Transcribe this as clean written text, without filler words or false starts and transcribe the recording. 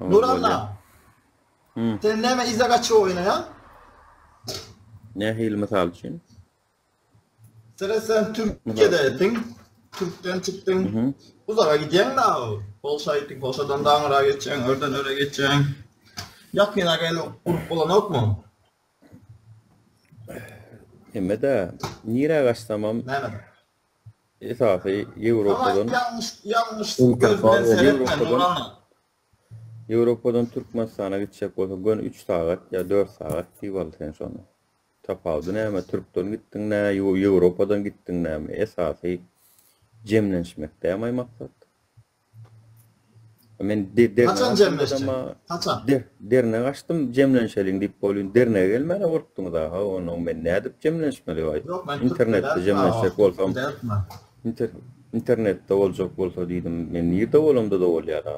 Nuralla. Sen näme yza gaçyp oýnaýaň? Nähili mysal üçin? Seret sen Türkiýede etdiň. Türkden çykdyň. Uzaga gidýäň da. Polşa gitdiň, Polşadan da aňyra geçýäň, örden öre geçýäň. Ýakyna gelip urup bolanokmy? Hemme-de nirä gaçsamam Näme? esasy Ama Ýewropadan ýalňyş ýalňyş göz bilen seretme Nurana. Ýewropadan Türkmenistana gitjek bolsa göni üç sagat ýa dört sagat diýip al sen şony. Tapawudy näme türkden gitdiň nä Ýewropadan gitdiň näme esasy jemlenişmek dämaý maksat. Men de Haçan jemleşjek? Haçan? Dernek açdym jemlenişeliň diýip bolýun dernege gelmäne gorkduňyz aha onuň men nädip jemlenişmeli waý Ýok men türkde internetde dälmi jemlenişjek bolsam dälmi? internetde boljak bolsa diýdim men nirde bolamda-da bolýar a.